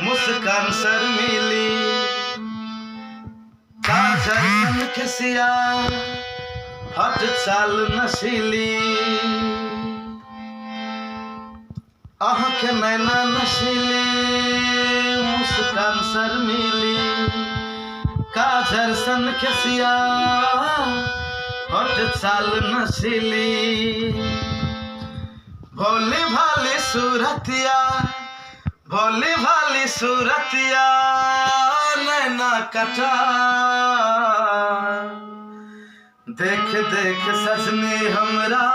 मुस्कान शर्मीली, काजर सन केसिया हट चाल नशीली, अहाँके नैना नशीली मुस्कान शर्मीली, काजर सन केसिया हट चाल नशीली, भोली भाली सूरतिया, भोली भाली सूरतिया नैना कटा, देख देख सजनी हमरा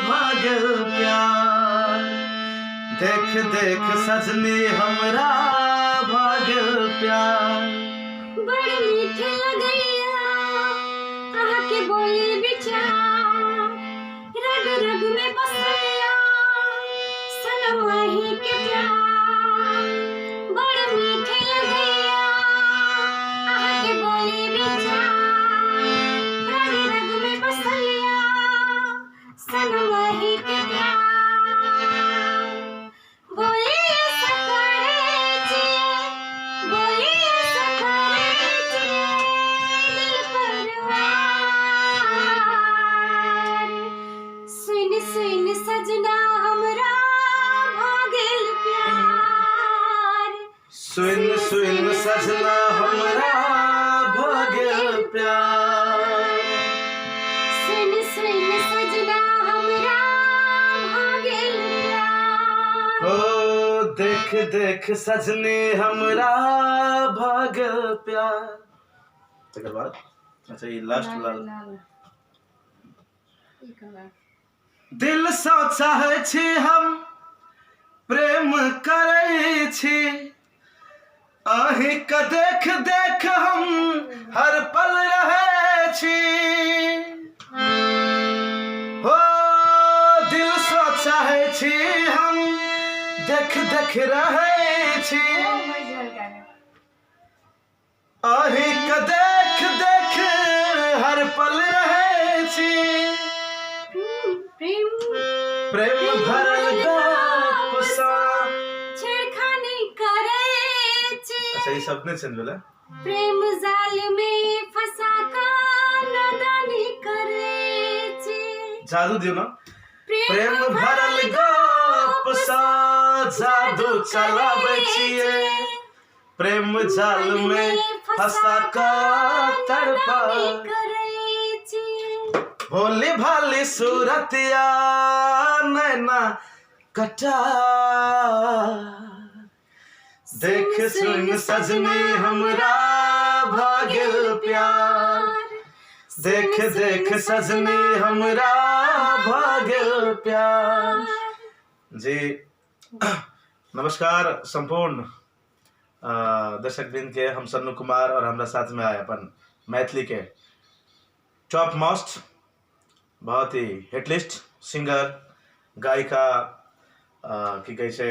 भागल प्यार, देख देख सजनी हमरा भागल प्यार। बड़ मीठ लगैया अहाँके बोली विचार, रग रग में बसैया सनम अहीं के प्यार। बड़ मीठ लगैया अहाँके बोली विचार, रग रग में बसैया सनम अहीं के प्यार। बोलिए सकारे जिए, बोलिए सकारे जिए दिल पर वार। सुन सुन सजना हमरा भागल प्यार, सुन सुन सजना हमरा भागल प्यार, सुन सुन सजना हमरा भागल प्यार। हो देख देख सजनी हमरा भागल प्यार। तकर बाद अच्छा ई लास्ट वाला। दिल सँ चाहै छी हम प्रेम करै छी, अहीं के देख देख हम हर पल रहै छी, हो दिल सँ चाहै छी हम देख देख रहै छी, अहीं के देख देख हर पल रहै छी, प्रेम प्रेम भरल गप सँ छेड़खानी करै छी। अच्छा ई शब्द नहि चेंज भेलै। प्रेम जाल में फंसा का नादानी करै छी। जादू दियौ ना। प्रेम भरल गप सँ जादू चलाबै छियै, प्रेम जाल में फंसा का तड़पा, भोली भाली सूरतिया नैना कटा, देख सुन सजनी हमरा भागल प्यार, देख देख सजनी हमरा भागल प्यार। जी नमस्कार संपूर्ण दर्शक वृंद के, हम सन्नू कुमार और हमरा साथ में आए अपन मैथिली के टॉप मोस्ट बहुत ही हिटलिस्ट सिंगर गायिका की कहै छै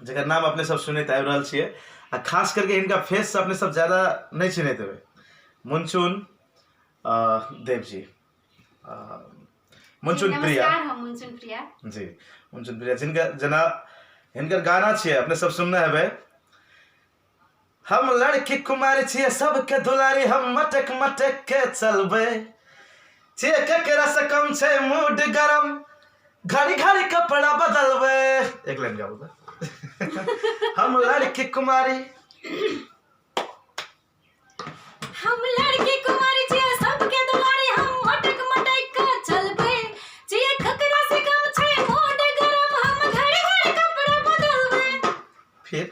जकर नाम अपने सब सुनैत आबि रहल छियै आ खास करके हिनका फेस से अपने सब ज्यादा नहि चिन्हैत हेबै, मुनचुन देव जी, मुनचुन प्रिया। नमस्कार, हम मुनचुन प्रिया। जी मुनचुन प्रिया, जिनका जेना हिनकर गाना छियै अपने सब सुनने हेबै, हम लड़की कुमारी छियै सबके दुलारी, हम मटक मटक के चलबै, छियै केकरा से कम छै मूड गरम, घड़ी घड़ी कपड़ा बदलबै। एक लाइन गाबू तऽ। हम लड़की कुमारी, हम लड़की कुमारी छियै सबके दुलारी, हम मटक मटक के चलबै, छियै ककरा से कम छै मूड गरम, हम घड़ी घड़ी कपड़ा बदलबै। फिर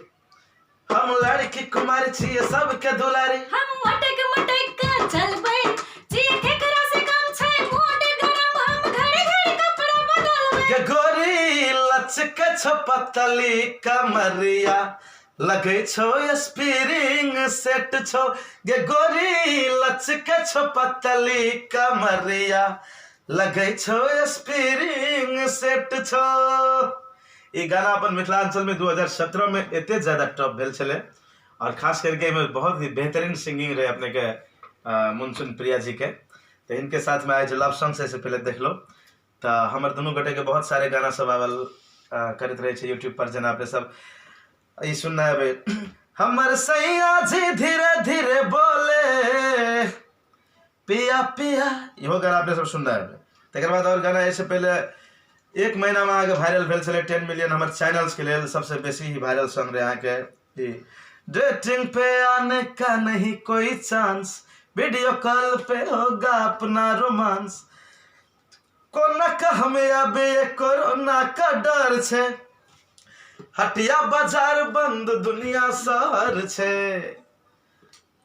हम लड़की कुमारी छियै सबके दुलारी, हम मटक मटक के चलबै, छियै केकरा से कम छै मूड गरम, हम घड़ी घड़ी कपड़ा बदलबै। गे गोरी लचके छौ पतली कमरिया, लगै छौ स्प्रिंग सेट छौ, गे गोरी लचके छौ पतली कमरिया, लगै छौ स्प्रिंग सेट छौ। ई गाना अपन मिथिलांचल में 2017 में एते ज्यादा टॉप भेल छलै और खास करके एहिमे बहुत ही बेहतरीन सिंगिंग रहे अपने के मुनचुन प्रिया जी के। तो इनके साथ में आइ जे लव सॉन्ग से पहले देख लो तऽ हमर दुनू गोटे के बहुत सारे गाना सब आबल करैत रहै छै यूट्यूब पर, जेना अपने सब ई सुनना हेबै, हमर सैया जी धीरे धीरे बोले पिया पिया, इहो गाना अपने सब सुनना हेबै। तकर बाद आओर गाना एहिसँ पहिले एक महीनामे अहाँके वायरल भेल छलै 10 मिलियन, हमर चैनल्सके लेल सबसँ बेसी ही वायरल सॉन्ग रहै अहाँके ई। डेटिंग पे आने का नहीं कोई चांस, वीडियो कॉल पे होगा अपना रोमांस, कोना का हमें अब ये कोरोना का डर छे, हटिया बाजार बंद दुनिया शहर छे।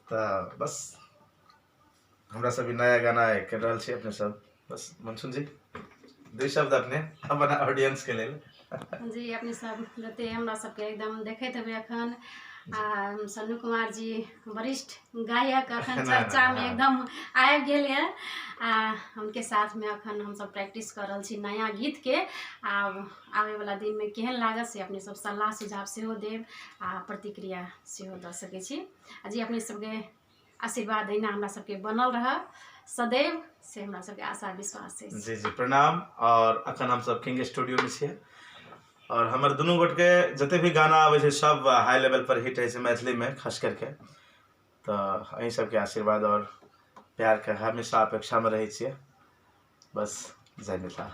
तऽ बस हमरा सब ई नया गाना कर रहल छी अपने सब। बस मनसुन जी दू शब्द अपने अपन ऑडियंस के लेल। जी अपने सब जते हमरा सबके एकदम देखैत हेबै अखन, आ सन्नू कुमार जी वरिष्ठ गायक अखन ना, ना, चर्चामे हाँ। एकदम आबि गेल यऽ, आ हुनके साथमे अखन हमसब प्रैक्टिस कऽ रहल छी नया गीतके। आब आबैवला दिनमे केहन लागत से अपने सब सलाह सुझाव सेहो देब आ प्रतिक्रिया सेहो दऽ सकै छी। आ जी अपने सबके आशीर्वाद अहिना हमरा सबके बनल रहय सदैव, से हमरा सबके आशा विश्वास अछि। जी जी प्रणाम। और अखन हम सब किंग स्टूडियो में छियै और हमर दुनू गोटके जते भी गाना आबै छै सब हाई लेवल पर हिट होइ छै मैथिली में खास करके, तऽ अहीं सबके आशीर्वाद और प्यार के हमेशा अपेक्षा में रहै छियै। बस जय मिथिला।